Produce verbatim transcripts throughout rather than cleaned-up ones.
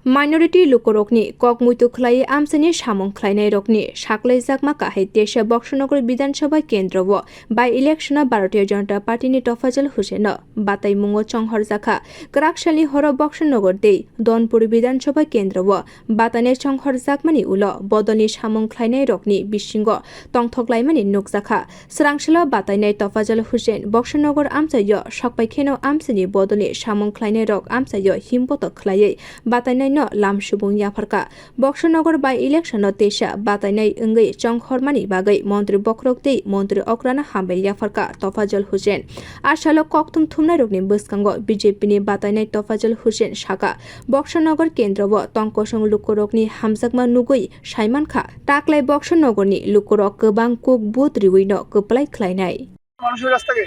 Minority lukurokni kok muitu khlaiwi amchaini samung khlainairokni saklaijakma kahai teisa Boxanagar Bidhan Sabha kendro o by-election o Bharatiya Janata Party ni Tofajal Hussain no bataimungo chonghorjakha. Kwraksalni horo Boxanagar tei Donpur Bidhan Sabha kendro o batainai chonghorjakmani ulo bodolni samung khlainairokni bisingo tongthoklaimani nukjakha. Swrangsalo batainai Tofajal Hussain Boxanagar amchaio sokpai kheno amchaini bodolni samung khlainairok amchaio himbotok khlaiwi batainaino lam subung yapharkha. Boxanagar by-election o teisa batainai wngwi chonghormani bagwi montri bokhorok tei montri okrano hambai yapharkha Tofajal Hussain. A salo kokthum thumnairokni bwskango B J P ni batainai Tofajal Hussain sakha, Boxanagar kendro o tongkosong lukurokni hamjakma nugwi saimankha, taklai Boxanagarni lukurok kwbang kuk vote riwino kwplai khlainai. মানুষের কাছ থেকে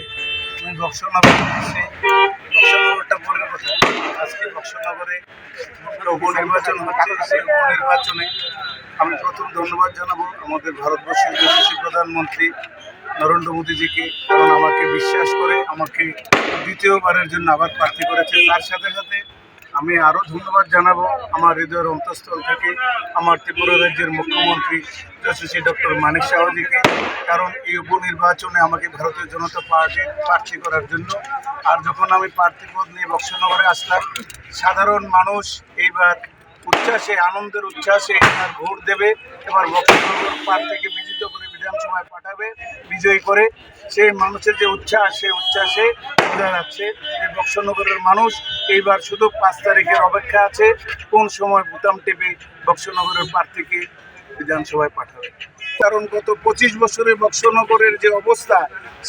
আমি বক্সনগর এসেছি। বক্সনগরটা পরের কথা। আজকে বক্সনগরে একটা উপনির্বাচন হচ্ছে। সেই উপনির্বাচনে আমি প্রথম ধন্যবাদ জানাবো আমাদের ভারতবর্ষের যশস্বী প্রধানমন্ত্রী নরেন্দ্র মোদীজিকে, কারণ আমাকে বিশ্বাস করে আমাকে দ্বিতীয়বারের জন্য আবার প্রার্থী করেছে। তার সাথে সাথে আমি আরও ধন্যবাদ জানাবো আমার হৃদয়ের অন্তঃস্থল থেকে আমার ত্রিপুরা রাজ্যের মুখ্যমন্ত্রী যশস্বী ডক্টর মানিক সাহাজিকে, কারণ এই উপনির্বাচনে আমাকে ভারতীয় জনতা পার্টির প্রার্থী করার জন্য। আর যখন আমি প্রার্থী পদ নিয়ে বক্সনগরে আসলাম, সাধারণ মানুষ এইবার উচ্ছ্বাসে, আনন্দের উচ্ছ্বাসে এবার ভোট দেবে, এবার বক্সনগর প্রার্থীকে বিজিত করে বিধানসভায় পাঠাবে, বিজয়ী করে। সেই মানুষের যে উচ্ছ্বাস, সেই উচ্ছ্বাসে বোঝা যাচ্ছে যে বক্সনগরের মানুষ এইবার শুধু পাঁচ তারিখের অপেক্ষা আছে, কোন সময় বোতাম টিপে বক্সনগরের প্রার্থীকে বিধানসভায় পাঠাবে। কারণ গত পঁচিশ বছরে বক্সনগরের যে অবস্থা,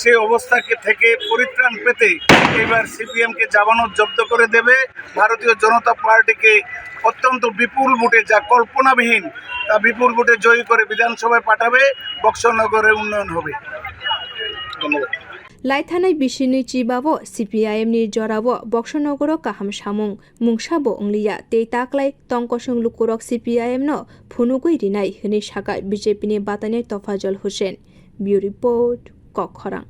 সেই অবস্থাকে থেকে পরিত্রাণ পেতে এবার সিপিএম কে জামানত জব্দ করে দেবে, ভারতীয় জনতা পার্টিকে অত্যন্ত বিপুল ভোটে, যা কল্পনাবিহীন, তা বিপুল ভোটে জয়ী করে বিধানসভায় পাঠাবে, বক্সনগরে উন্নয়ন হবে। ধন্যবাদ। Laithanai bisini chibao C P I M ni jorao Boxanagaro kaham samung mungsa bo wngliya tei taklai tongkosong lukurok C P I M no phunugwi rinai hwnwi sakha B J P ni batainai Tofajal Hussain. Bureau Report, Kokkhorang.